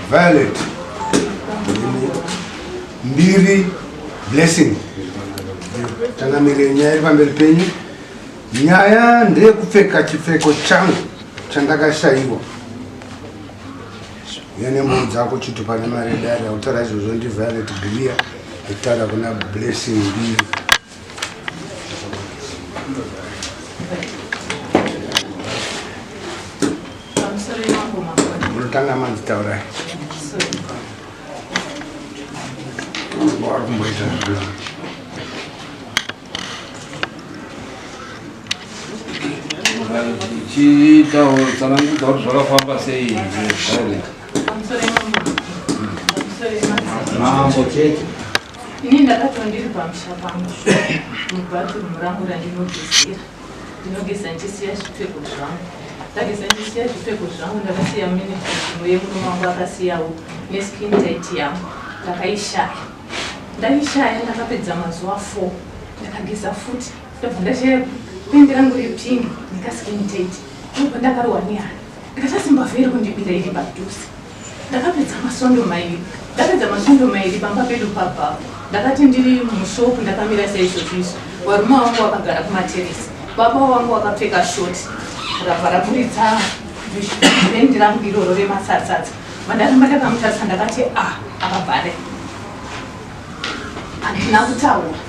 Violet Mbiri Blessing. Changamire, nyaya iri pamberi penyu. Nyaya ndeyekupfeka chipfeko changu chandakashayiwa. Uya nembuu dzako chitupa nemari yedare. Autaura izvozvo ndiViolet Bilia achitaura kuna Blessing Mbiri. Munotanga manzi taurai. Wari kumboita zviro. Chiita tsanangudza kuti zvakafamba sei Violet. Mambo chete. Ini ndakatova ndiri pamusha pangu mubathroom rangu randinogezera. Ndinogeza ndichisiya zvipfeko zvangu. Ndageza ndichisiya zvipfeko zvangu, ndakasiya mini yemurume wangu akasiyawo neskin tight yangu. Ndakaishaya. Ndaishaya ndakapedza mazuva 4. Ndakageza futi. Ndabva ndashaya pende rangu repink nekaskin tight. Ndobva ndakarohwa nehana. Ndikati mbavha iri kundibira iri padhuze. Ndakapedza masondo mairi. Ndapedza masondo mairi pamba pedu pabva. Ndakati ndiri mushopu ndakamira saizvozvo izvi. Varume vangu vakagara kumateresi. Baba vangu vakapfeka shoti. Rabva raburitsa rendi rangu iroro rematsatsatsa. Vandaramba ndakamutarisa ndakati ah akabva adai. Handina kutaura.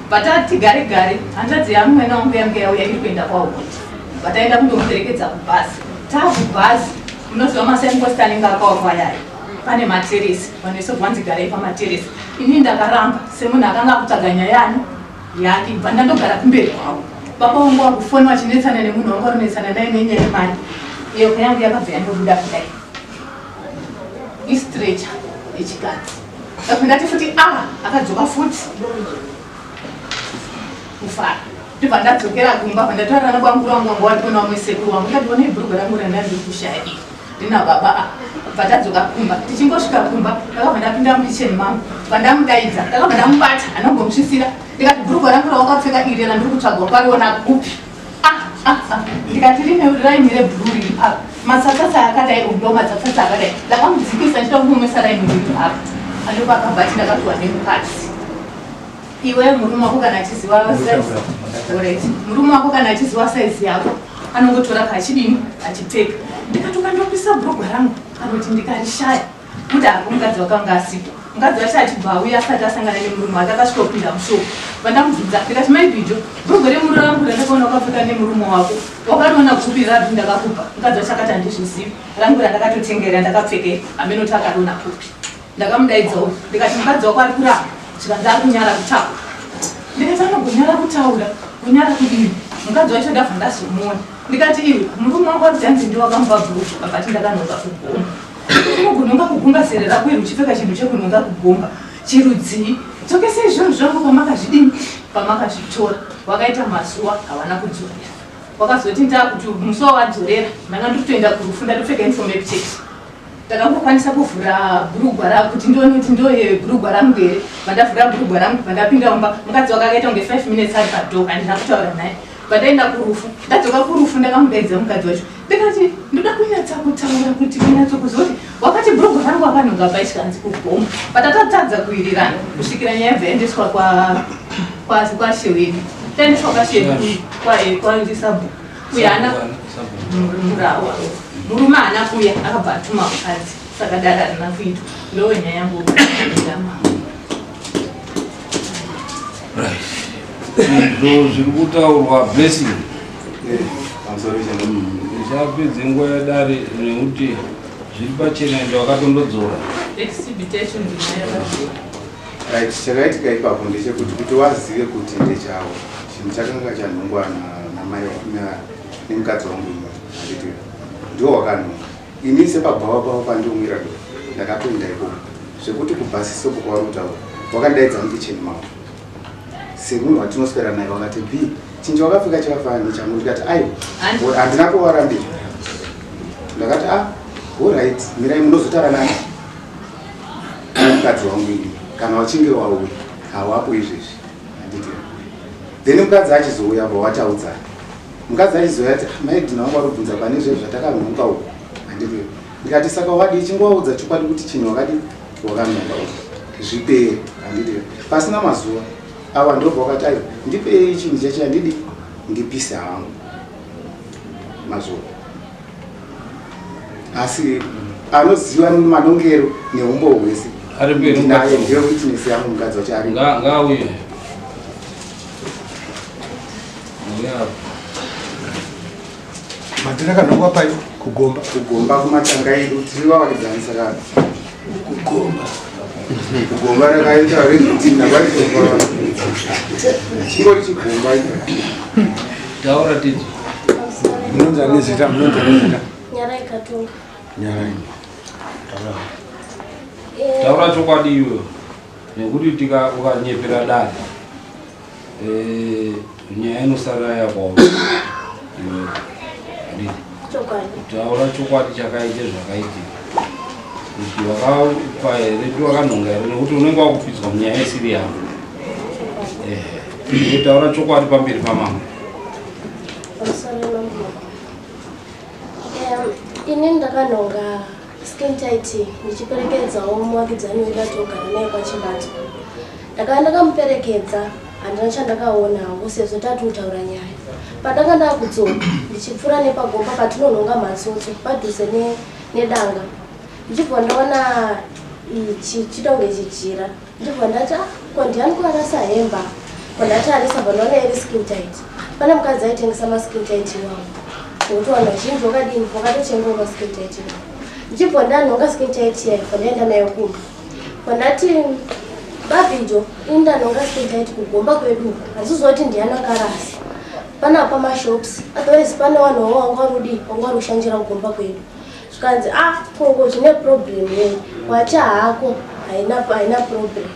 But tigare gare, hanzvadzi yamwena wangu yange yauya iri kuenda kwaHondi. Vataenda kundomuperekedza kubhazi. Taakubhazi, munoziva masignpost anenge akawakwa ayaya. Pane materesi, vanhu vese vanzi garai pamateresi. Ini ndakaramba semunhu akanga akutsvaga nyaya yani yake, bva ndandogara kumberi kwavo. Baba vangu vakufona vachinetsana nemunhu wangu varinetsana naye nenyaya yemari. Iyo yangu yakabva yandobuda kudai. Istretcher yechikadzi. Ndabva ndati futi ah, akadzoka futi kufara. Ndobva ndadzokera kumba, ndataura nabamukuru vangu vanga vari kuna vamwe sekuru vangu, ndati onai bhurugwa rangu randanga ndiri kushaya iri rina baba ah. Bva tadzoka kumba, tichingosvika kumba ndakabva ndapinda mukicheni mangu, bva ndamudaidza, ndakabva ndamubata anongomusvisira, ndikati bhurugwa rangu rawakapfeka iri randiri kutsvaga wakariona kupi? Ah, ah, ah. Ndikati rine raini reblue riri apa, matsatsatsa akadai, ndo matsatsatsa akadai. Ndakamudzikisa ndichida kumumisa raini riri apa, andopa akabva ati ndakapiwa nemukadzi. Iwe murume wako kana achiziva size, murume wako kana achiziva size yako anongotora kachidini achipfeka. Ndikati ukandopisa bhurugwa rangu anoti ndikarishaya. Kuti hapo mukadzi wakanga asipo. Mukadzi wacho achibva auya asati asangana nemurume wake akasvika kupinda mushopu. Vandamubvunza ndikati mai Bijo, bhurugwa remurume rangu randakaona wakapfeka nemurume wako wakariona kupi rapi ndakakupa? Mukadzi wacho akati handizvizivi, rangu randakatotengera ndakapfekera hameno kuti akariona kupi. Ndakamudaidzawo ndikati mukadzi wako ari kuramba, zvikanzi ari kunyara kutaura. Ndikati anogonyara kutaura, kunyara kudini? Mukadzi wacho ndabva ndazomuona. Ndikati iwe murume wako ari kuti hanzi ndiwe wakamupa bhurugwa, akati ndakanonga kugomba. Unogononga kugomba zere rako iri uchipfeka chinhu chekunonga kugomba chirudzii? Dzokesai zvinhu zvangu pamakazvidini, pamakazvitora. Wakaita mazuva hawana kudzorera. Wakazoti ndakuti musi wawadzorera ndanga ndiri kutoenda kurufu ndatopfeka uniform yekuchechi. Ndakangokwanisa kuvhura bhurugwa rangu kuti ndione kuti ndoye bhurugwa rangu here. Vandavhura bhurugwa rangu vandapinda mumba, mukadzi wake akaita kunge 5 minutes ari padoor, handina kutaura naye. Vandaenda kurufu, ndadzoka kurufu ndakamudaidza mukadzi wacho. Ndikati ndoda kunyatsa kutaura kuti kunyatso kuziva kuti wakati bhurugwa rangu wakanonga paishanzi kugomba. Patatatadza kuwirirana kusvikira nyaya yabva yaendeswa kwashe wedu. Taendeswa kwashe wedu kwa sabhuku. Uyo haana murawa. Murume haana kuuya akabva atuma mukadzi. Saka dare harina kuitwa. Ndo nyaya yangu. Izvo zviri kutaurwa Blessing. Ndichapedze nguva yadare nekuti zviri pachena ende wakatondodzora. Exhibit yacho ndinayo yakadzora. Right, chakaitika ipapo ndechekuti kuti wazive kuti ndechavo chinhu chakanga chanhongwa namai nemukadzi wangu imba handiti ndiwo wakanhonga. Ini sepabhawa pavo pandiomwira doro ndakatoenda ikoko zvekuti kubhasi stop kwavari kutaura wakandidaidza mukicheni mavo semunhu watinoswera naye wakati b chinhu chawakapfeka chakafanana nechangu. Ndikati aiwa, handina kuvarambira. Ndakati ah, alright, mirai munozotaura nani mukadzi wangu ini kana wachinge wauya hawapo izvezvi handiti. Then mukadzi achizouya bva wataudzana. Mukadzi achizouya ati maidhina wangu arikubvunza pane zvezvo zvatakanhonga uku handiti. Ndikati saka wadii chingovaudza chokwadi kuti chinhu wakadii wakanonga zvipere handiti pasina mazuva awa ndobva wakati ayo ndipei chinhu chacho handidi ndipise hangu mazuva asi anoziva manongero neumbo hwese naye ndiyo witness yangu mukadzi wacho ari ngauye Matira kanongwa pai kugomba. Kugomba kumatanga edu tiri vavakidzani saka kugomba. Kugomba rakaita rezvitina vaigomba. Chingori chigomba. Taura tidzo. Munonzi ane zita, munonzi ane zita. Nyarai Katunga. Nyarai. Taura. Eh. Taura chokwadi iwe. Nekuti tika ukanyepera dare. Eh, nyaya inosara yakaoma iwe handiti taura chokwadi chakaite zvakaitika kuti wakafa here ndi wakanhonga here nekuti unenge wakupidzwa munyaya isiri yako ehe taura chokwadi pamberi pamambo Ini ndakanhonga skin tight ndichiperekedzawo muvakidzani wedu atogara naye kwachimbadzo ndakava ndakamuperekedza handina chandakaona hangu sezvo tatotaura nyaya pandanga ndakudzoka ndichipfuura nepagomba patinonhonga matsotso padhuze nedanga ndichibva ndaona ichi chitonge chijira Ndibva ndati ah, ko ndiani kwarasa hemba ko ndatarisa bva ndaona iri skin tight pane mukadzi aitengesa maskin tight iwawo nekuti vanhu vazhinji wakadini wakatotengawo maskin tight iwawo ndichibva ndanhonga skin tight yayo bva ndaenda nayo kumba bva ndati babijo ini ndanhonga skin tight kugomba kwedu uku handiziva kuti ndiani akarasa panapa mashops otherwise pane vanhu wavo wanga vari kudii wanga vari kushanjira kugomba kwedu zvikanzi ah koko zvine problem yei wacha hako haina haina problem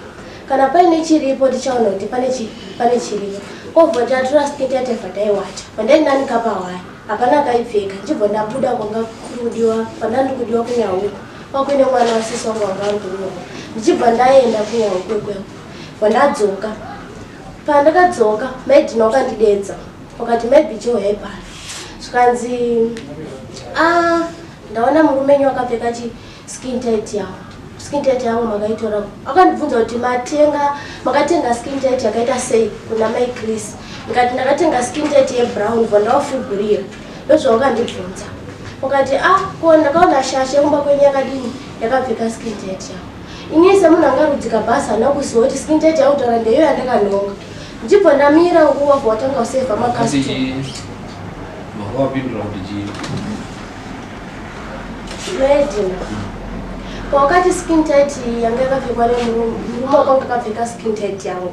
kana paine chiripo tichaona kuti pane chi pane chiripo kobva tatora skin tatebva taiwacha pandainanika pahwaya hapana akaipfeka ndichibva ndabuda kwanga kuri kudiwa pandandi kudiwa kunyauko kwakuine mwana wasisi wangu wanga ari kunyauko ndichibva ndaenda kunyauko ikweyo pandadzoka pandakadzoka maidhina wakandidedza wakati maybe joe haipano zvikanzi ah ndaona murume enyu akapfeka chi skin tight yavo skin tight yangu makaitora akandibvunza kuti matenga makatenga skin tight yakaita sei kuna mai chris ndikati ndakatenga skin tight yebrown bva ndawafugurira ndozvawakandibvunza ukati ah ko ndakaona shasha yekumba kwenyu yakadini yakapfeka skin tight yavo ini semunhu angarudzika bhasi hana kuziva kuti skin tight yakutaura ndeiyo yandakanhonga Ndibva ndamira nguva bva watanga kuseva makasitoma. Wapindura kuti chii? Medina. Pawakati skin tight yanga yakapfekwa nemurume, murume wako anga akapfeka skin tight yangu.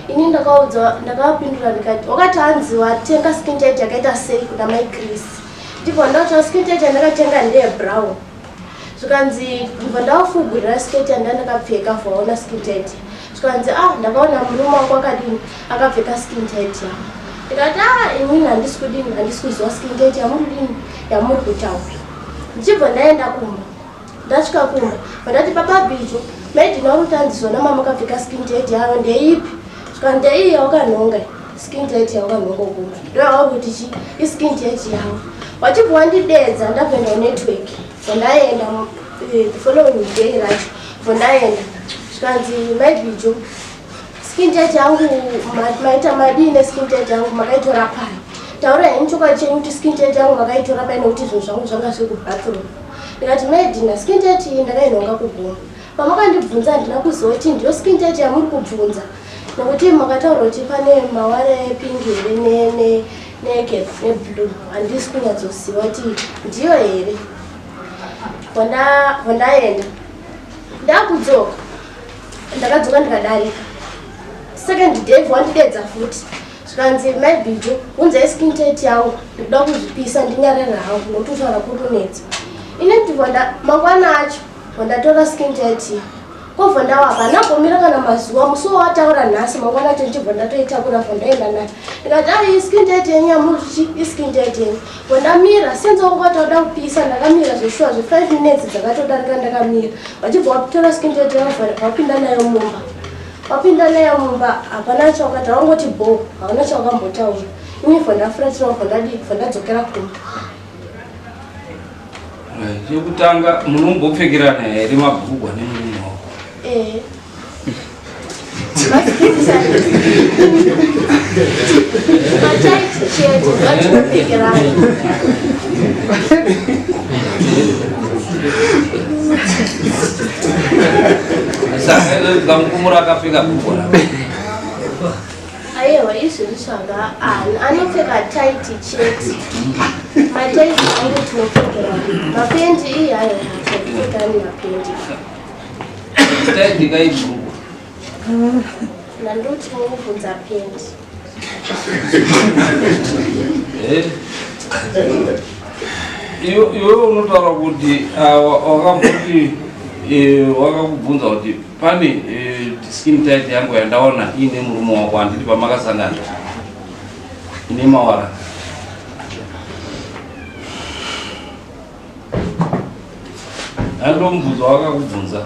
Ini ndakaudza ndakavapindura ndikati wakati hanzi watenga skin tight yakaita sei kuna mai Chris. Ndibva ndati skin tight yandakatenga ndeye brown. Zvikanzi ndibva ndavafugurira skirt yanda ndakapfeka vaona skin tight. Zvikanzi ah ndakaona murume wangu akadini akapfeka skin tight yangu. Ndikati ah inini handisi kudini handisi kuziva skin tight yamuri kudini yamuri kutaura. Ndichibva ndaenda kumba. Ndasvika kumba vandati baba Bijo maidini wari kutanzi zvona mama akapfeka skin tight yavo ndeipi? Zvikanzi ndeiyi yawakanhonga skin tight yawakanhonga kumba. Ndoyawauri kuti chi iskin tight yavo. Wachibva wandidedza ndapinda network. Bvandaenda eh, the following day racho bvandaenda zvikanzi maibijo skin tight yangu maita madii neskin tight yangu makaitora pai taura henyu chokwadi chenyu kuti skin tight yangu makaitora pai nekuti zvinhu zvangu zvanga zviri kubathroom ndikati maidina skin tight iyi ndakainhonga kuguma pamakandibvunza handina kuziva kuti ndiyo skin tight yamuri kubvunza nekuti makataura kuti pane mawara epink here neblue handisi kunyatsoziva kuti ndiyo here vandaenda ndakudzoka ndakadzoka ndikadarika second day wandidedza futi zvikanzi maibijo unzai skin tight yangu ndikuda kuzvipisa ndinyarara hangu nokuti kutaura kuri kunetsa ini ndibva mangwana acho Wandatora skin tight kobva ndawapa handambomira kana mazuva musi wawataura nhasi mangwana acho ndichibva ndatoitakura bva ndaenda nayo ndikati ai iskin tight yenyu yamuri chichi iskin tight yenyu bva ndamira since wanga watoda kupisa ndakamira zveshuwa zve 5 minutes dzakatodarika ndakamira vachibva watora skin tight yangu wapinda nayo mumba wapinda nayo mumba hapana chawakati wangoti bho hauna chawakambotaura ini bva ndafuratira bva ndadii bva ndadzokera kumba. Chekutanga, munombopfekerana here mabhurugwa nemurume wako? Ehe. Mataiti chete ngatinopfekerana. Saka kamukumura akapfeka bhurugwa rako. Ayewa izvozvi zvanga anopfeka taiti chete. Mataiti angu tinopfekerana. Mapendi iye ayo tinopfekerana mapendi. Taiti kaibhurugwa. Nandoti mukubvunza pendi. Eh. Iwe unotaura kuti wakamboti wakakubvunza kuti pane skin tight yangu yandaona iine murume wako handiti pamakasangana ine mawara. Andomubvunza wakakubvunza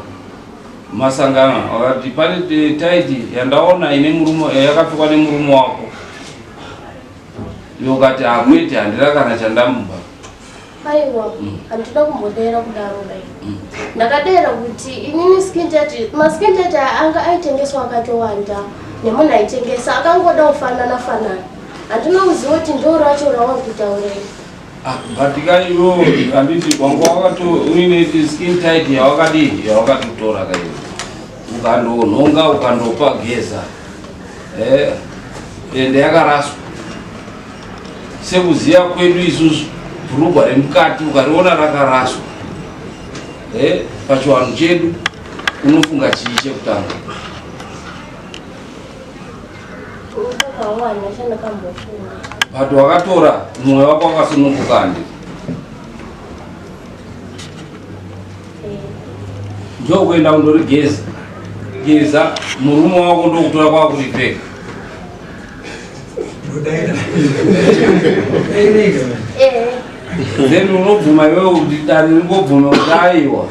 masangana wakati pane taiti yandaona ine murume yakapfekwa nemurume wako iwe ukati hakwete handina kana chandamuba. Aiwa, handina kumbodera kudaro dai. Ndakadera kuti inini skin tight, maskin tight aya anga aitengeswa akatowanda nemunhu aitengesa akangoda kufanana fanana. Handina kuziva kuti ndo racho rauri kutaurei. Ah, but ka iwo handiti wanga wakato uine skin tight yawakadii yawakatotora ka iwe ukandonhonga ukandopa geza ende yakaraswa. Sekuziva kwedu isusu bhurugwa remukati ukariona rakaraswa pachiwanhu chedu unofunga chii chekutanga? Ndakawana chandakambofunga. But wakatora mwoyo wako wakasununguka handiti? Ndokuenda kundorigeza geza murume wako ndokutora kwakuripfeka. Then unobvuma iwewe kuti dare ringobvuma kuti aiwa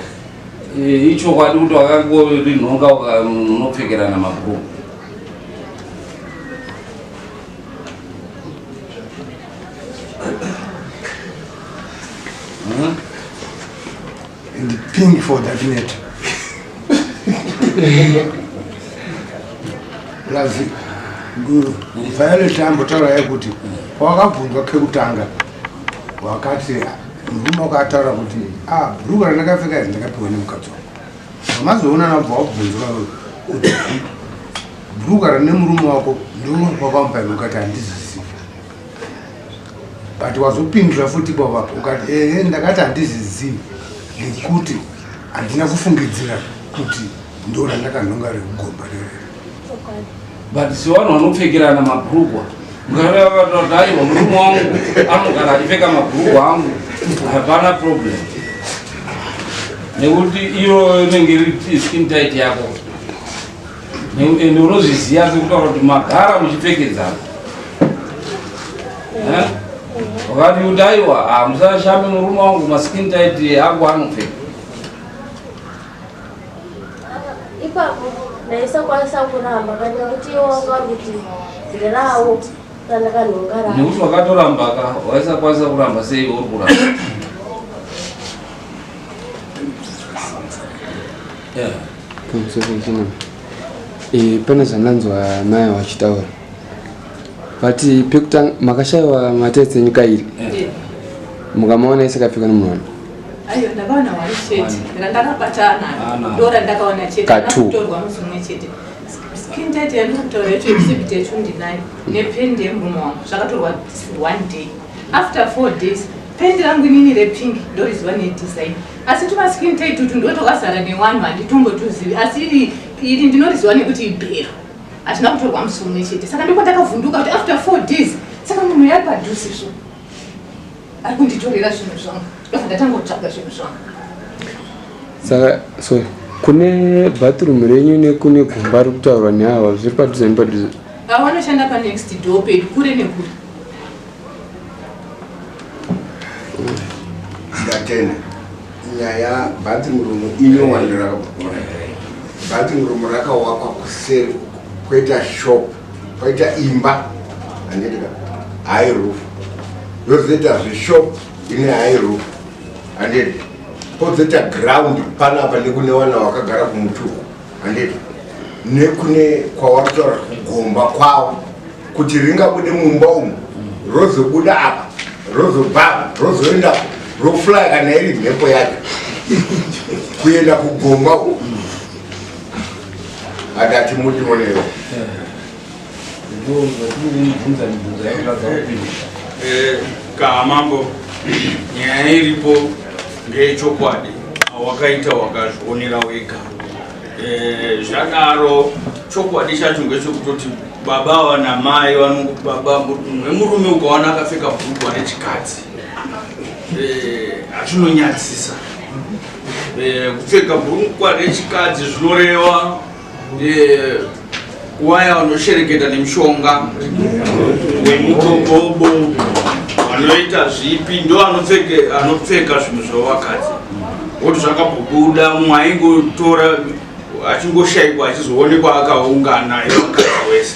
ichokwadi kuti wakangorinhonga unopfekerana mabhuku. And pink for that matter. Plus, Violet ambotaura yekuti wakabvunzwa kekutanga wakati murume wakataura kuti ah, bhurukwa randakapfeka iri ndakapiwa nemukadzi wangu. Wamazoona nabva wabvunzwa kuti bhurukwa rine murume wako ndiro wakamupa iwe, ukati handizvizivi. But wazopindura futi baba ukati ehe ndakati handizvizivi nekuti handina kufungidzira kuti ndo randakanhonga rekugomba rere. But sevanhu vanopfekerana mabhurugwa mukati aiwa murume wangu anogara achipfeka mabhurugwa angu hapana problem nekuti iyo inenge iri skin tight yako ende unozviziva sekutaura kuti magara muchipfekedzana. Wakati kuti aiwa musashame murume wangu maskin tight angu anopfeka. Ipapo ndaisakwanisa kuramba kana kuti iwo wanga uri kuti nderawo randakanhonga racho. Nekuti wakatoramba ka waisakwanisa kuramba sei uri kuramba? Yeah. Pamusoro pane zvandanzwa mai vachitaura but pekutanga makashaiwa mataitsi enyu kairi mukamaona ese akapfeka nemunhu wani? Aiwa, ndakaona wani chete randakabatana ndo randakaona chete Katu. kutorwa musi umwe chete. Skin tight yandiri kutaura yacho, exhibit yacho ndinayo nependi yemurume wangu, zvakatorwa one day. After 4 days pendi rangu inini repink ndoriziva nedesign, asi tuma skin tight utu ndo twakazara newanhu, handitombotuzivi, asi iri ndinoriziva nekuti ibhero. Hatina kutorwa musi umwe chete, saka ndipo ndakavhunduka kuti after 4 days saka munhu yari padhuze zvo ari kunditorera zvinhu zvangu. Ndobva ndatanga kutsvaga zvinhu zvangu. Saka sorry, kune bathroom renyu nekune gomba riri kutaurwa neava zviri padhuze nepadhuze? Avo vanoshanda panext door pedu, kure nekure. Ndatenda. Nyaya bathroom room inowandira, bathroom room rakawakwa kuseri uku, kwoita shop, kwoita imba handitika high roof, yozoita zveshop ine high roof, handiti? Pozoita ground panapa nekune wana wakagara kumutuku handiti nekune kwawaritaura kugomba kwavo kuti ringabude mumba umu rozobuda apa rozobva apa rozoenda rofly kana iri mhepo yacho kuenda kugomba uku adati mutionewo. Kaa mambo, nyaya iripo ngeyechokwadi, awakaita wakazvionera wega. Zvadaro chokwadi chacho ngechekutoti baba ava namai vanongo baba wemurume ukaona akapfeka bhurugwa rechikadzi, hazvinonyadzisa. Kupfeka bhurugwa rechikadzi zvinoreva waya vanoshereketa nemishonga wemubobobo, vanoita zvipi, ndo anopfeka zvinhu zvevakadzi woti zvakabubuda. Mumwe aingotora achingoshayikwa, achizoonekwa akaungana evakadzi wese.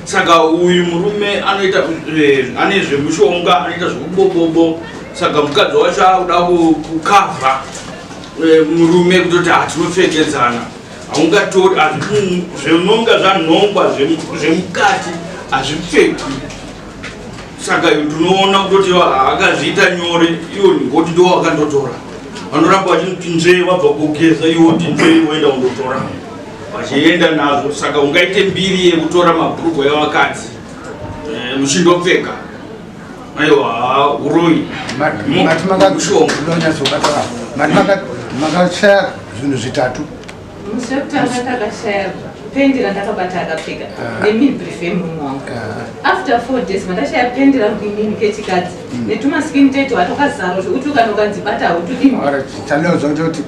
Saka uyu murume anoita ane zvemushonga, anoita zvekubobobo. Saka mukadzi wacho akuda kukavha murume kutoti hatinopfekedzana, haungatori zvinonga zvanhongwa zvemukati hazvipfekwi. Saka ndinoona kutoti akazviita nyore iwo ngoti ndo wakandotora. Vanoramba vachinoti nzvee, vabva kugeza, iwo ti nzvee, woenda kundotora, vachienda nazvo. Saka ungaite mbiri yekutora mabhurugwa evakadzi muchindopfeka? Aiwa, uroyi. Mati makashaya zvinhu zvitatu. Musi wekutanga takashaya pendi randakabata akapfeka nemidriff yemurume wangu. After 4 days mandashaya pendi rangu inini kechikadzi netumaskin tight watakazarwa zvekuti ukana ukanzibata hautudini. Chandinoziva kuti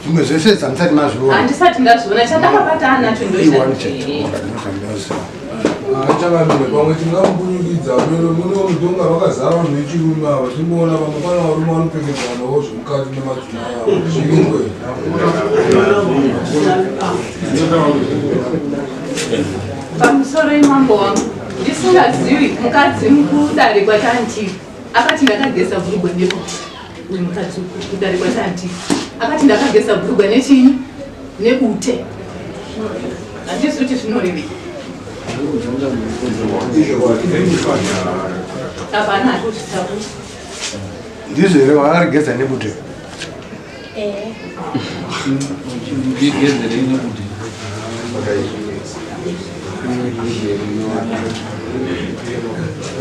zvimwe zvese zvamusati mazviona. Handisati ndazviona, chandakabata anacho. Iwani. Ndocha. Achavamire pamwe tingamubunyukidza mero muno mudhonga vakazara vanhu vechirume ava. Timboona vamwe pana varume vanopfekedzanawo zvemukati nemadzimai avo zviriko. Pamusoro imambo wangu, ndisingazivi mukadzi mukudare kwatanti akati ndakageza bhurugwa nebuti. Uyu mukadzi kudare kwatanti akati ndakageza bhurugwa nechinyi, nebute. Handizi kuti zvinorevei. Hapana hakuzvitaura. Ndizvo here, wakarigeza nebute? Ehe. Ndigezerei nekuti?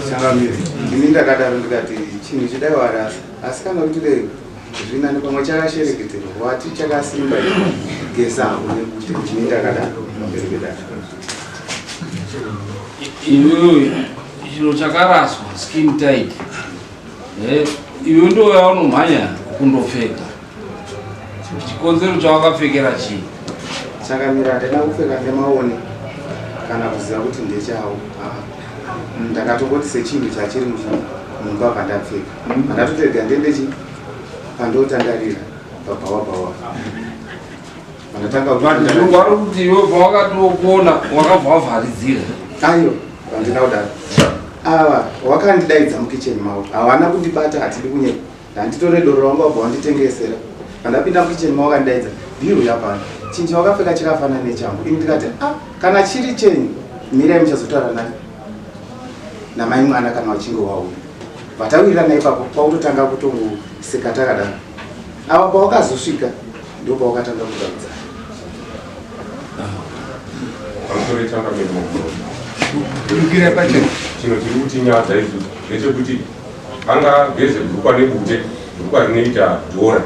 Changamire, ini ndakadaro ndikati chinhu chidai warasa, asi kana kuti dei zvinani pamwe chakashereketerwa, wati chakasimba, gezawo nekuti ini ndakadaro pamberi pedare. Iwewe chiro chakaraswa, skin tight, iwe ndo yaunomhanya kundopfeka. Chikonzero chawakapfekera chii? Changamire, handina kupfeka nemaone kana kuziva kuti ndechawo. Ndakatongoti sechinhu chachiri mumba pandapfeka, pandatotega ndendechi pandotandarira pabhawa bhawa pandatanga. Vanhu vari kuti iwe pawakatokona wakabva wavharidzira. Ayo, handina kudaro. Ava wakandidaidza mukicheni mavo, havana kundibata. Hatidi kunyepa, handitore doro rangu wabva wanditengesera. Pandapinda mukicheni mavo wakandidaidza, "Bhiru yapano, chinhu chawakapfeka chakafanana nechangu." Ini ndikati, "A, kana chiri chenyu mirai muchazotaura nani namai mwana kana wachinge wauya." Vatawirirana ipapo, kwakutotanga kutongoseka takadaro. Ava pawakazosvika ndo pawakatanga kudaudzana. Pamusoro changamire, Budikira pachena. Chinhu chiri kutinyadza isusu ndechekuti angageze bhurukwa nebute, bhurukwa rinoita dhora,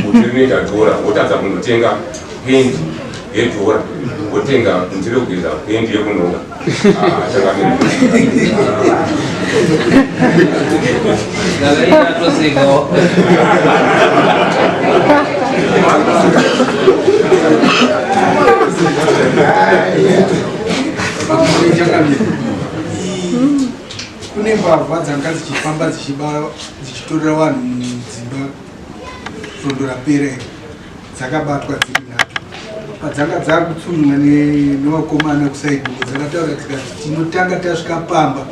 bute rinoita dhora, wotadza kundotenga pendi yedhora, wotenga bute rekugeza, pendi yekunonga. Ah, changamire. Ndakaitosekawo. Changamire, kune mbavha dzanga dzichifamba dzichiba, dzichitorera vanhu mudzimba. Svondo rapera iri dzakabatwa dziri nhatu. Padzanga dzakutsunwa nevakomana kusaidi uko, dzakataura dzikati, "Tinotanga tasvika pamba,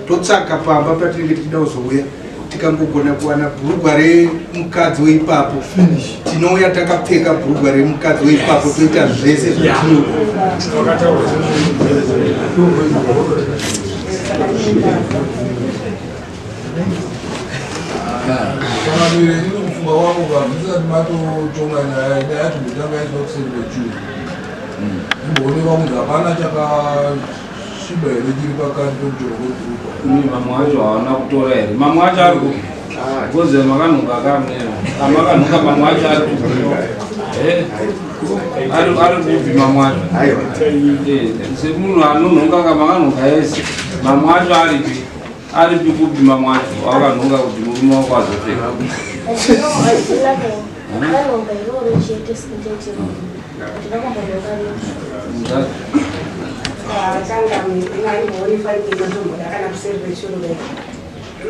totsvaka pamba patinenge tichida kuzouya." Tikangogona kuwana bhurugwa remukadzi weipapo, tinouya takapfeka bhurugwa remukadzi weipapo, toita zvese zvatinoda. Changamire, ini kufunga kwangu ka, musati matotonga nyaya, nyaya yacho mbotanga yaitwa kuseri kwechuru, imboonekwa kunzi hapana chakasviba here chiri pakati pekutorwa kwebhurugwa. Imi mamwe acho hawana kutora here? Mamwe acho ari kupi? Because makanhuka akamira. Amakanhuka mamwe acho ari kupi? Eh? Ari kupi mamwe acho? Semunhu anonhonga ka makanhuka ese. Mamwe acho aripi? Aripi kupi mamwe acho? Wakanhonga kuti murume wako azopfeka. Ndakanhonga iroro chete, skin tight iroro. Handina kumbonhonga rimwe. Changamire, fanike inotomboda kana kuseri kwechuru,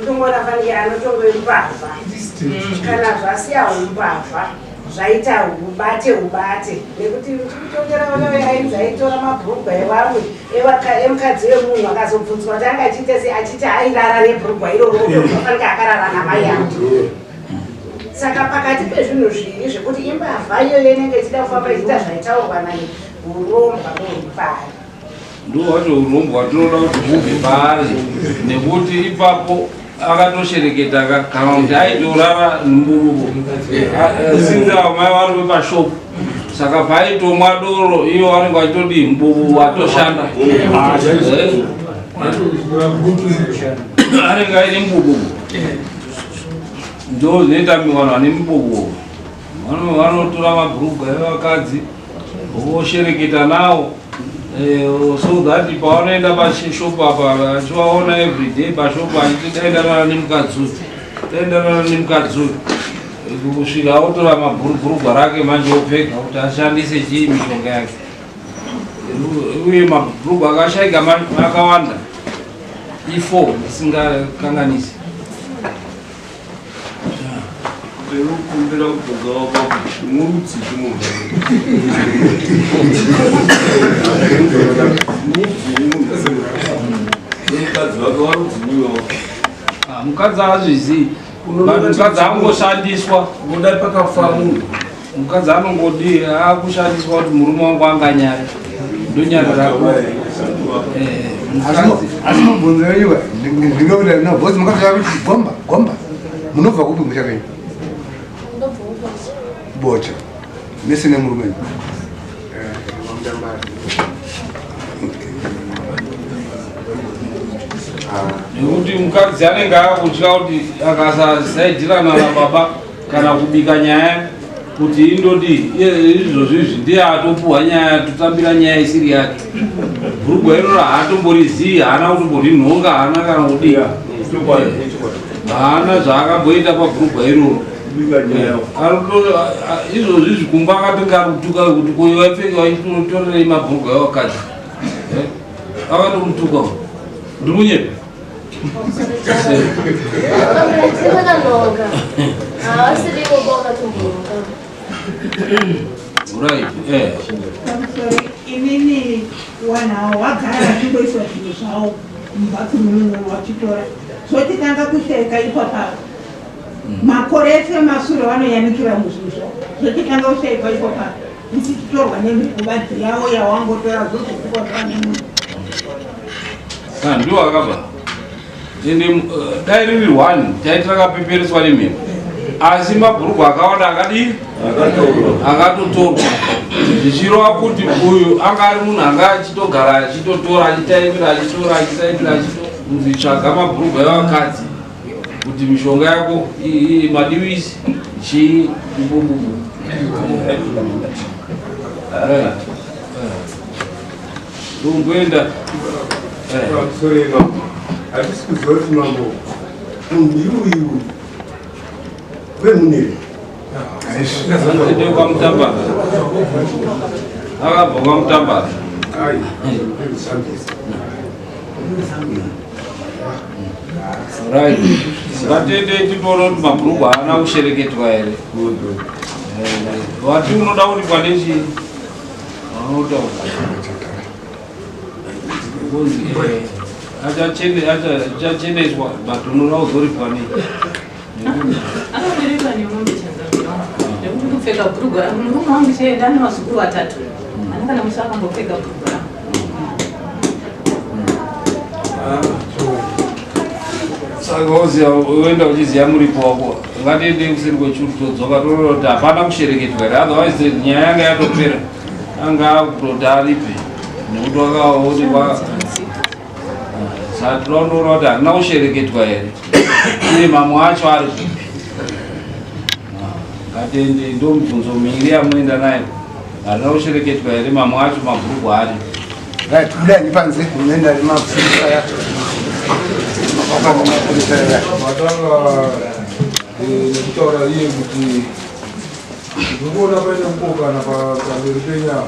utongoona fanike anotongoe mbavha. Kana zvasiya umbavha, zvaita ubate ubate, nekuti uchikutongera vana veainzi aitora mabhurugwa evamwe emukadzi wemunhu, akazobvunzwa kuti anga achiita sei, achiti airara nebhurugwa iroro, fanika akarara namai avo. Saka pakati pezvinhu zviri zvekuti imbavha iyoyo inenge ichida kufamba ichiita zvaitaurwa nani, urombwa huri pari? Ndo wacho urombwa tinoda kuti hubve paari, nekuti ipapo akatoshereketa kana kuti aitorara mbububu, sinzi avo mai vari vepashopu, saka paaitomwa doro iyo vanenge vachitodii, mububu watoshanda. Anenge aine mubububu. Ndo zvinoita vanhu vane mubububu, vanotora mabhurugwa evakadzi voshereketa nawo, so that pavanoenda pashopu apa achivaona everyday pashopu, achiti daendanana nemukadzi uyu, daendanana nemukadzi uyu, kusvika otora mabhurugwa rake manje opfeka kuti ashandise chii, mishonga yake. Uye mabhurugwa akashaika akawanda, i4 isingakanganisi. Ndinokumbira kubvunza wako, murudziki munhu? Mukadzi wake warudziniwo? Ah, mukadzi haazvizii, but mukadzi angoshandiswa. Unodai pakafa munhu. Mukadzi anongodi akushandiswa kuti murume wangu anganyare, ndonyarira. Mukadzi Asi mubvunzo wenyu ndingakuti no, bhozi mukadzi kuti gomba gomba, munobva kupi musha kenyu? Ndobva kuBocha. Bocha mese nemurume wenyu? Wamudambari. Nekuti mukadzi anenge akutya kuti akasasaidirana nababa kana kubika nyaya kuti indodii, iye izvozvo izvi ndiye atopuhwa nyaya, totambira nyaya isiri yake. Bhurugwa iroro haatomborizivi, haana kutomborinhonga, haana kana kudii, haana zvaakamboita pabhurugwa iroro. Izvozvi zvikumba akatonge akutuka kuti koyo waipfeka waitorerei mabhurugwa evakadzi? Akatomutuka. Ndiri kunyepa? Ndakanhonga, haasirivo kwakatombonhonga. Right. Pamusoro, inini wanhawo wagara vachingoiswa zvinhu zvavo mubathroom vachitora, zvotitanga kushaika ipapapo. Makore ese masure vanoyanikira muzvinhu zvavo, zvotitanga kushaikwa ipapapo, ichichitorwa nemhepo, badzi yavo yawangotora zvozotukwa zvane munhu. Ah, ndiwo akabva ende dai riri one taiti rakapepereswa nemhepo, asi mabhurugwa akawanda akadii, akatotorwa, zvichirova kuti uyu anga ari munhu anga achitogara achitotora, achitaimira, achitora, achitaimira, achitonzi tsvaga mabhurugwa evakadzi kuti mishonga yako madiwisi chii, mbububu. Right. Rumboenda. Pamusoro mambo, hatisi kuziva kuti mambo munhu uyu wemuneri. Ende kwamutambara, akabva kwamutambara. Ai, Zambia. Right, ngatende titoona kuti mabhurugwa haana kushereketwa here. Wati unoda kuripwa nechii? Unotaura. Because, Achacheneswa but unoda kuzoripwa nei? Anobereka nemombe changamira nekuti kupfeka bhurugwa rangu murume wangu chaenda ane vazukuru vatatu ana kana musi akambopfeka bhurugwa rangu. Saka woziya woenda uchiziya muripo wako. Ngatiende kuseri kwechuru todzoka toona kuti hapana kushereketwa here, otherwise nyaya yanga yatopera, anga akutoti aripe nekuti wakaonekwa. Saka tinoona kuti harina kushereketwa here uye mamwe acho ari kupi. Ngatiende, ndo mibvunzo miiri yamunoenda nayo. Harina kushereketwa here, mamwe acho mabhurugwa ari Right, budai panze munoenda nemapurisa aya. Mapurisa aya. Matanga nekutaura iye kuti ndikuona paine kupokana pamberi penyaya.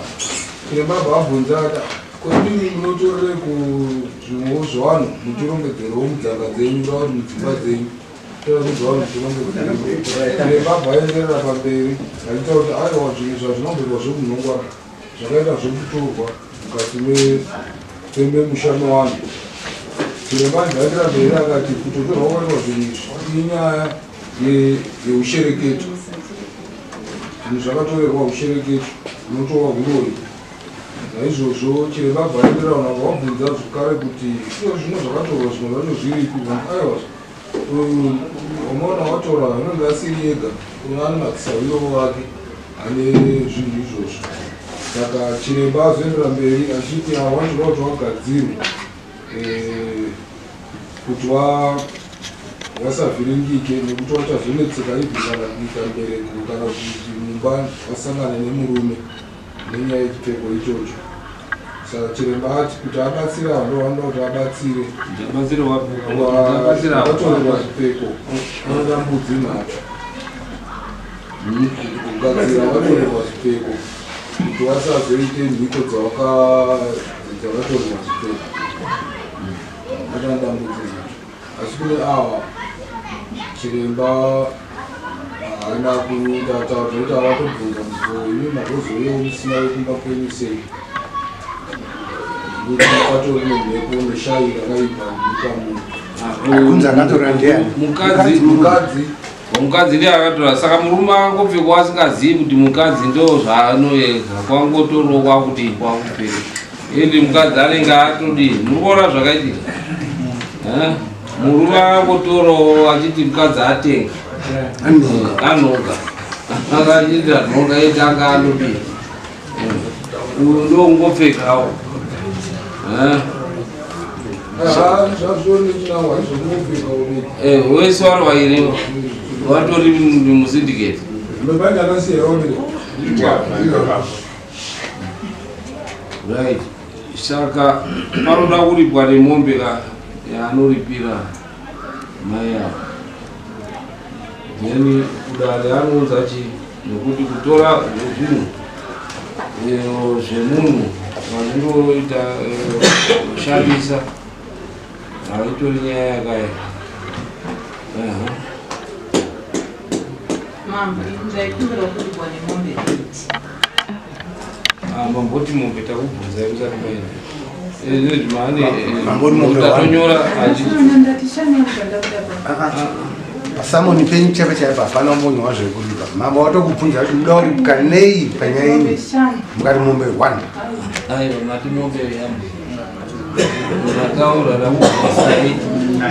Chiremba abvunza ati kodini munotorere kuzvimwewo zvevanhu muchirongedzerewo mudzanga dzenyu kana kuti mudzimba dzenyu torakuti vanhu muchirongedzere. Chiremba abva aenderera pamberi achitaura kuti aiwa, zvinhu zvazvinomboitwa zvekunhongwa zvakaita zvekutorwa mukati memusha mevanhu. Chiremba aenderera mberi akati kutotorwa kwaitwa zvinhu izvi inyaya yeushereketo, zvinhu zvakatorerwa ushereketo unotova huroyi. Naizvozvo chiremba abva aenderera, vanhu vabva vabvunza zvekare kuti iyo zvino zvakatorwa zvimwe zvacho zviripi? Vanhu aiwa, wamaona watora anenge asiri ega, ane makisawiro wake ane zvinhu izvozvo. Saka chiremba azoendera mberi achiti awanzira kuti wagadzirwe kuti wasavhiringike nekuti wachazonetseka ibvi kana kuita mbereko kana kuti mumba wasangana nemurume nenyaya yechipfeko ichocho. Saka chiremba ati kuti abatsire vanhu vanoda kuti abatsire vatorerwa zvipfeko vanoda mbudzi nhatu kugadzira vatorerwa zvipfeko kuti vasazoite mhiko dzakatorerwa zvipfeko, vanoda mbudzi nhatu. Asi kune ava chiremba haana kutaura kuti avatobvunza kuti ko imi makazouyawo musina vekumba kwenyu sei, nekuti patori nemhepo neshayi rakaipa munyika muno. Akunzi akatora ndiani? Mukadzi. Mukadzi. Mukadzi ndiye akatora. Saka murume angopfekwa asingazivi kuti mukadzi ndo zvaanoedza kwangotorowa kuti kwakupera ende mukadzi anenge atodii. Muri kuona zvakaitika? Eh? Murume angotorowo achiti mukadzi atenga anonga akachiita nhonga yeti anga anodii, uyu ndo ungopfekawo. Eh? Zvazvo nechinangwa izvokungopfeka unei. Wese vari vairi vatori musyndicate. Mabhandi akasiya wamire. Right, saka panoda kuripwa nemombe ka yaanoripira mai avo, then kudare anounza chii, nekuti kutora zvinhu zvemunhu vanondoita kushandisa haitori nyaya yakaya. Aha. Mambo, ndaikumbira kuripwa nemombe 8. Ah, mamboti mombe takubvunzai musati maenda. Mamboti mombe one. Tatonyora achi Ndati shanu yangu ndakuda. Pasamoni penyu chaipo chaipo hapana umbonyorwa zvekuripa. Mambo watokubvunza kuti muda kuripwa nei panyaya Mombe iyi, shanu. mukati mombe one. Aiwa, mati mombe yambo mataura rakubvunzai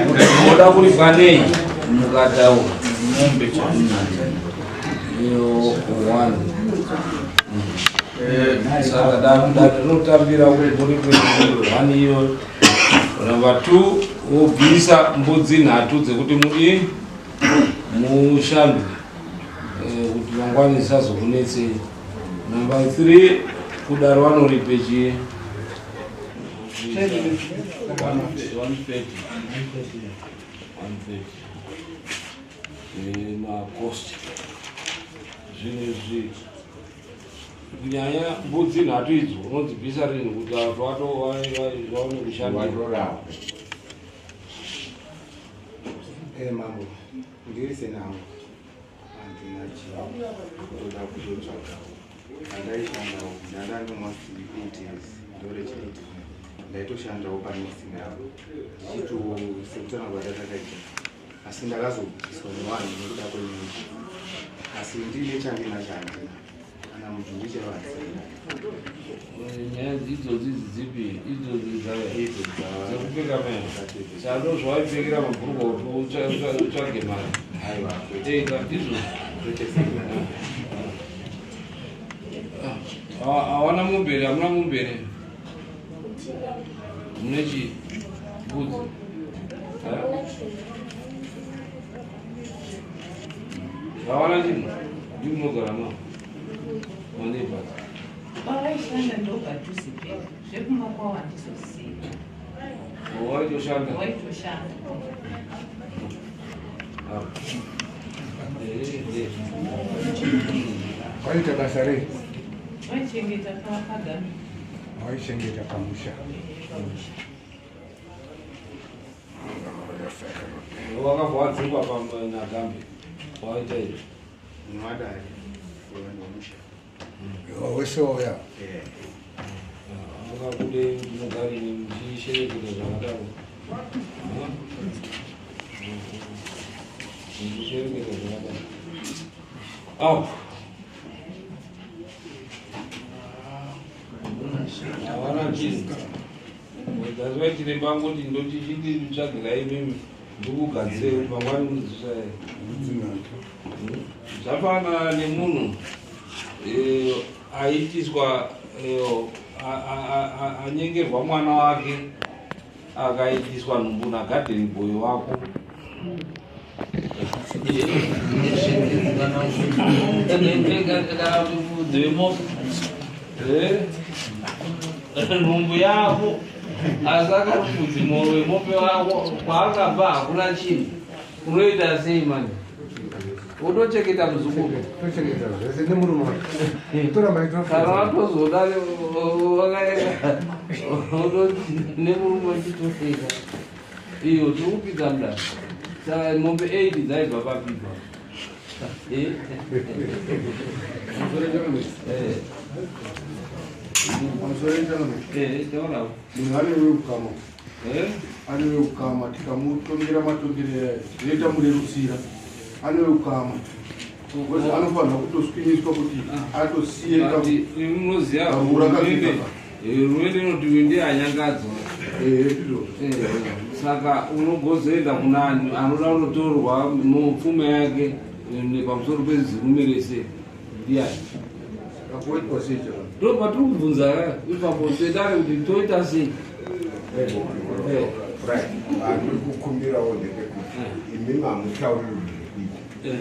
kuti munoda kuripwa nei, mukataura mombe iyo one. Saka datinotambira kuti muripe mombe one iyo. Number two, wobvisa mbudzi nhatu dzekuti mudi mushandwe kuti mangwani zisazokunetsei. Number three, kudaro vanoripe chii? 130, 130 macost zvinhu izvi, kunyanya mbudzi nhatu idzo unodzibvisa rini kuti vanhu vato vaone kushandira? Mambo, ndiri senangu handina chinoda kutotsvagawo andaishandawo ndanda almost 8 years ndorechi 8. Ndaitoshandawo panesting yavo ndichito sekutanga kwatatakaita, asi ndakazobviswa nevanhu nekuda kwenyika, asi ndiine chandinacho handina kana mudhuri chaiwo. Nyaya idzodzi idzi dzipi idzodzi dzekupfeka mene? Sando zvawaipfekera mabhurukwa kuti utsvage mari? Aiwa. Ega ndizvo. Hawana mumbere? Hamuna mumbere? Mune chii? Mbudzi? Hakuna chinhu. Hawana chinhu? Ndimunogara mao maneighbors? Pavaishanda ndopadhuze pedu, zvekumba kwavo handizozivi. Waitoshanda? Waitoshanda. Ah. Waita basa rei? Waichengeta pagami. Waichengeta pamusha. Wakabva wadzingwa naGambi waita izvi? Munowadari vanhu vomusha. Wese wauya. Akabude mugarini muchishereketa zvakadaro, muchishereketa zvakadaro. Au havana chinhu. That's why chiremba angoti ndochichinditsvagirai imimi, ndikugadzirei kuti mangwani mudzisai. Zvafanana nemunhu aitiswa, anyengerwa mwana wake, akaitiswa nhumbu nagadheni boy wako. Kana kuti mufudzi wemofa, nhumbu yako, asi akati mufudzi wemope wako kwaakabva hakuna chinhu. Unoita sei manje? Wotochengeta muzukuru. Tochengeta zvese nemurume wake, toramba. Kana watozoda wakaenda nemurume achitoseka iyo tiri kupinza mudare. Saka mombe 8 dzaibva papipa? Taura. Munhu ane weukama, ane weukama, tikamutongera matongero zvinoita murerusira. Ane weukama because anofanira kutoswinyiswa kuti atosiye. Munoziva, hurumende inoti uyu ndiye anyangadzwa, saka unogozoenda kunani anoda kunotorwa mupfuma yake pamusoro pezirume rese? Ndiani? Kakuitwa sei chaka? Ndo patiri kubvunza ipapo sedare kuti toita sei. Right, andiri kukumbirawo ndepekuti imimi hamutauriri zvekuita,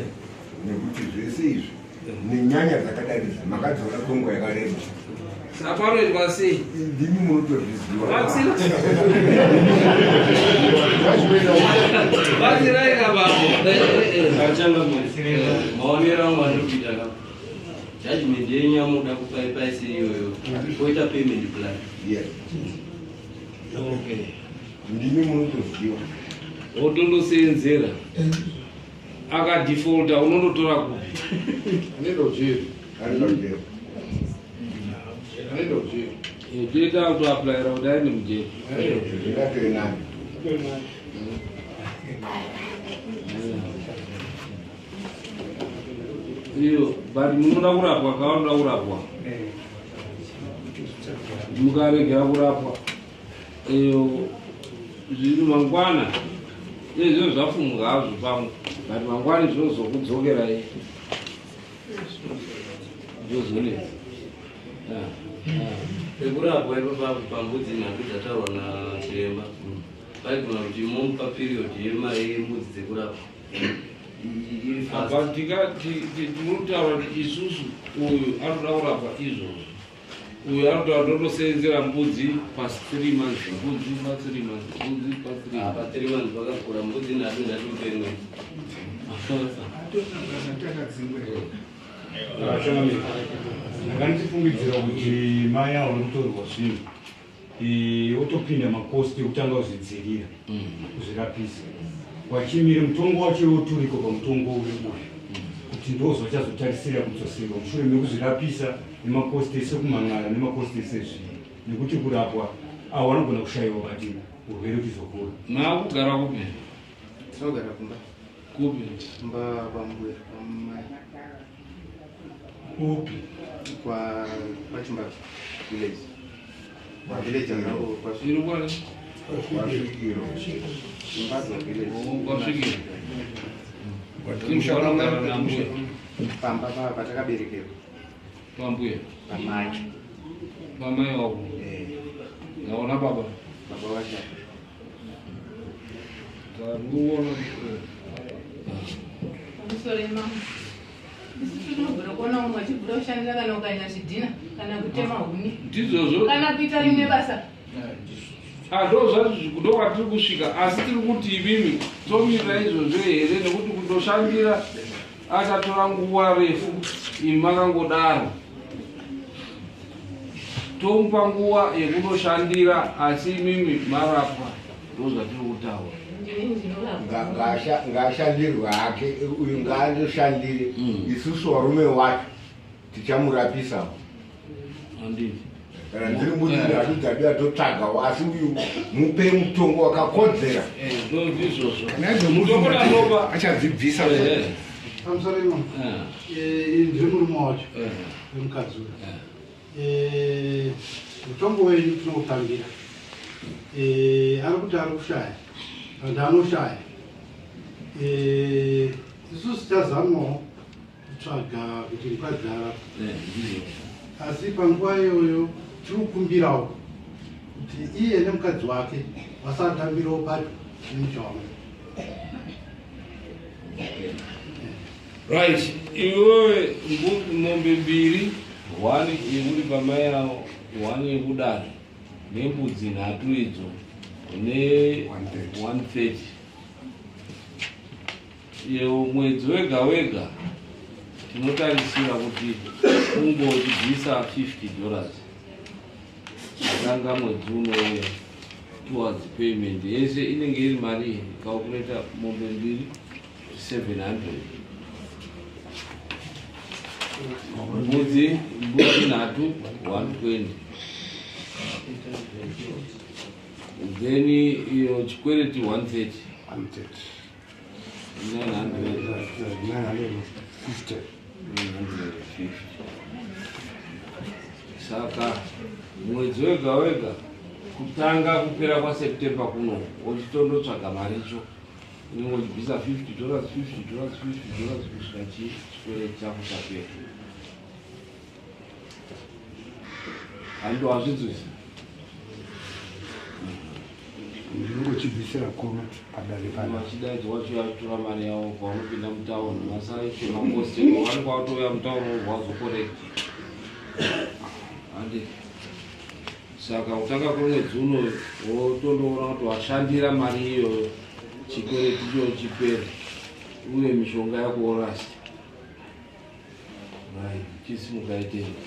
nekuti zvese izvi nenyanya dzakadai idzi makadziona kwenguva yakareba. Saka panoitwa sei? Ndimi munotozviziva. Batsirai kababo. Maonero angu andiri kuita ka, judgment yenyu yamuda kupaipaisi iyoyo, poita payment plan. Yes. Okay. Ndimi munotoziva. Wotondosenzera, akadefaulta unondotora kupi? Anoenda kujeri. Anoenda kujeri. Anoenda kujeri. Toita kutoapplyira kuti aende mujeri. Zvingatove nani. Iyo, but munoda kurapwa, kavanoda kurapwa, mukaregera kurapwa iyo zvinhu mangwana izvo zvafumuka hazvo pamwe, but mangwani zvinozokudzokerai, zvozonetsa. Pekurapwa ipapo pambudzi nhatu dzataurwa nachiremba, paigona kuti momupa period yemari yembudzi dzekurapwa iri fast. Apa tinotaura kuti isusu uyu anoda kurapwa izvozvo, uyu anotaura totosenzera mbudzi pa 3 months, mbudzi pa 3 months, mbudzi pa 3. Pa 3 months pakakura mbudzi nhatu nhatu mupenwe. Ndakandifungidzira kuti mai avo nokutorerwa zvinhu, otopinda macosts ekutanga kuzvidzirira, kuzvirapisa wachimire mutongo wacho iwo turiko pamutongo uri uyu, kuti ndo zvachazotarisira kudzoserwa mushure mekuzvirapisa nemacosts ese kumhan'ara nemacosts ese zvinhu, nekuti kurapwa Avo vanogona kushayiwa but urwere uchizokura. Maakugara kupi? Tinogara kumba. Kupi? Kumba kwambuya kwamai. Kupi? Kwa kwaChimbadzo village. Village apo kwa Iri kwani? Kwasvikiro. Chimbadzo village. Kwasvikiro. Tinogara nambuya. Pamba patakaberekerwa. Pambuya. Pamai. Pamai wako. Naona baba. Baba wacho. Taruona. Pamusoro imamo. Isusu tinogona kuona umwe achibvura kushandira kana ukaenda zvidhina kana kutema huni. Ndizvozvo. Kana kuita rimwe basa. Ndo zvazvo ndo kwatiri kusvika asi tiri kuti imimi tomirira izvozvo here nekuti kundoshandira achatora nguva refu imi makangodaro tomupa nguva yekundoshandira asi imimi marapwa ndo zvatiri kutaura. Ngaashandirwe hake uyu, ngaandoshandire. Isusu varume wacho tichamurapisawo. Handiti. Kana dziri mbudzi nhatu dzadiwa totsvagawo, asi uyu mupe mutongo wakakodzera. Ndo ndizvozvo. Kana idzo mbudzi achadzibvisa. Pamusoro imo, ndiri murume wacho wemukadzi uyu. Mutongo wenyu tinoutambira. Ari kuti ari kushaya and anoshaya. Isusu tichazamawo kutsvaga kuti mukadzi arapwe, asi panguva iyoyo tiri kukumbirawo kuti iye nemukadzi wake vasatambirawo padyo nemusha wangu. Right, iwewe mombe mbiri, one yekuti pamai avo, one yekudare, nembudzi nhatu idzo ne 130 iyo mwedzi wega wega tinotarisira kuti ungochibvisa $50 atanga mwedzi unouya towards payment yese inenge iri mari calculator mombe mbiri 700, mbudzi nhatu 120, then iyo chikwereti 130, 900. 950. 950. Saka mwedzi wega wega kutanga kupera kwaSeptember kuno uchitondotsvaga maricho unenge uchibvisa $50, $50, $50 kusvika chikwereti chako chapera. Hando hazvinzwisi. Ndinongochibvisira kuno padare pana. Vachidaidzwa vachiuya kutora mari yavo pavanopinda mutauni, vasaite makosti vanenge vatouya mutauni vobva vazokorekta, handi? Saka kutanga kwemwedzi unoyu wotondoona kuti washandira mari iyoyo, chikwereti ichoyo chipere uye mishonga yako worasi. Right, chisimuka itende.